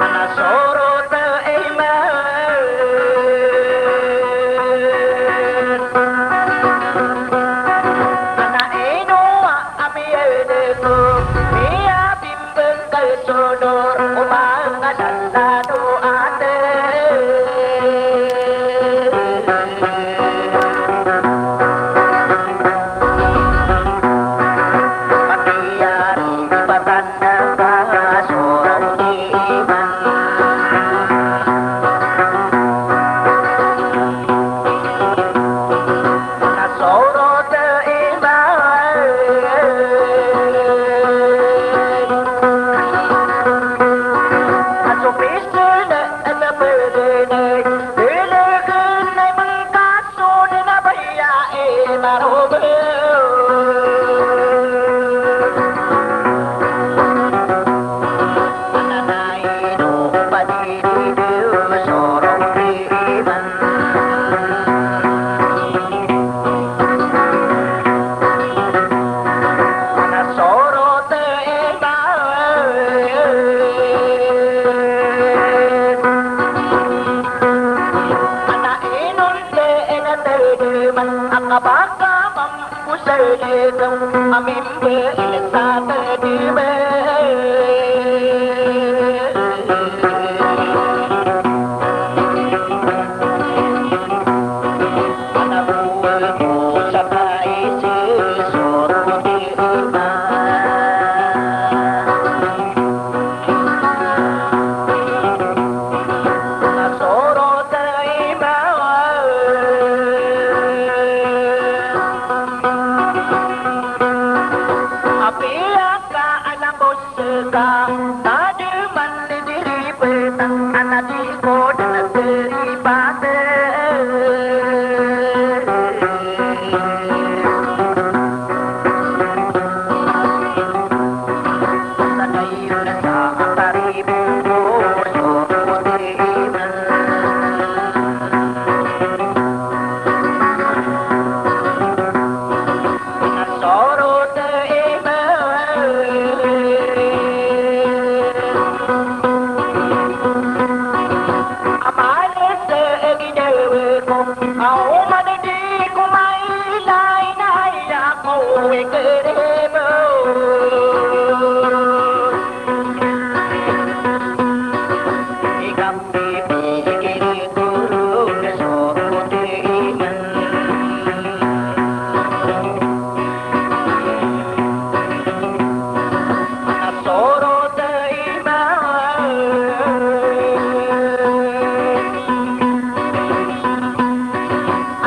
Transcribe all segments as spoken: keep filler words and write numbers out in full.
Ana sorot iman. Ana ino a miyadeko, miyabimbang ka sodor, o manga sasado ate. Ana inon te ena tediman, aka baka mambo sa dikam, amin be ina sa tediman. Ana buwal ko sa kai si sorot iman. Apiya ka ana ko seka, tadiman di diri petang, ana di ko dana diri pate.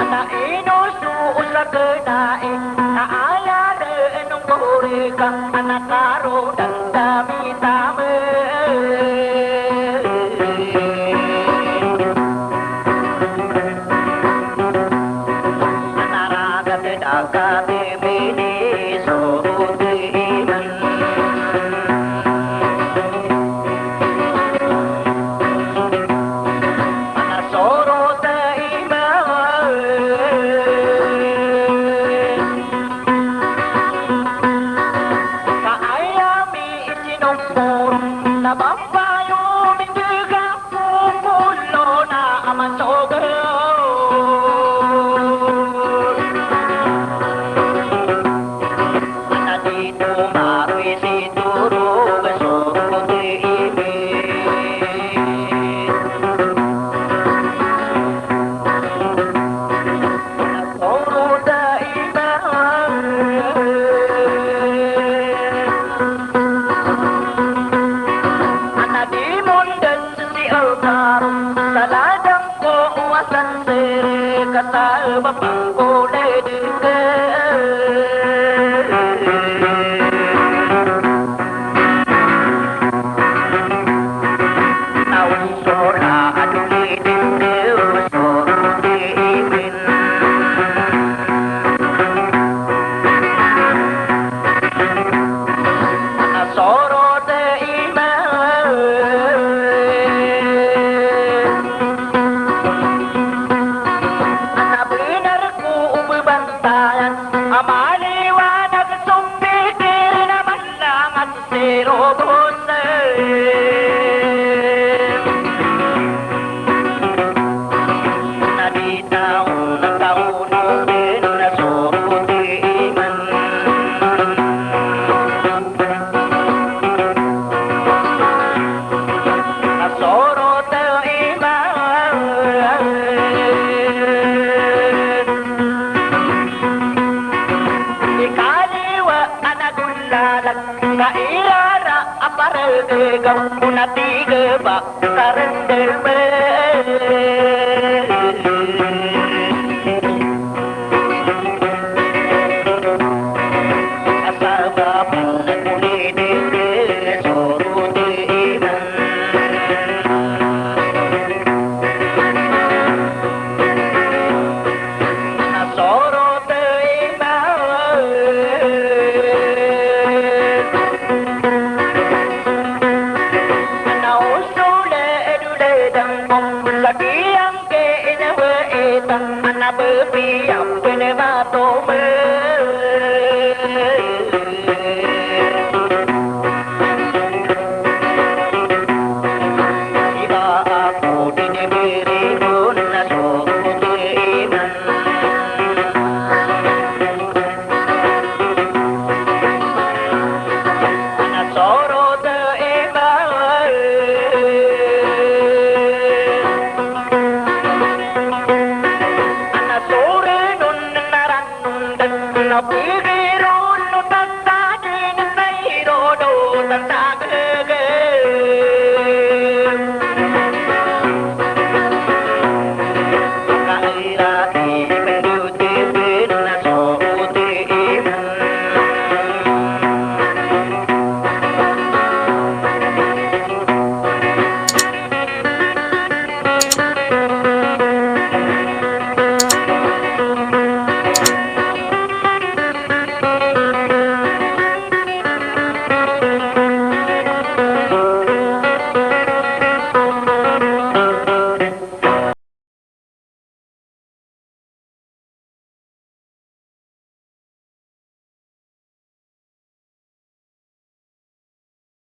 Ana ino so osaken ai, na aya den ongkoreka, ana karo dan tamitame. Ana ragat da ka bibini so butiman. Ana sorot iman. Ka aya mi isinongkor na babayo mindiga ko kolo na aman sober. Ana di to maroy si toro ga sorot iman. Ana di mondan si Alkaro, sa ladang ko owasan sere, ka sa bapang ko dai dike. Na di taw na taw na sorot iman. Na sorot iman. Ikaliwa ka na golalan ka irara a paragaw ko na tig ba karendel me. Asabap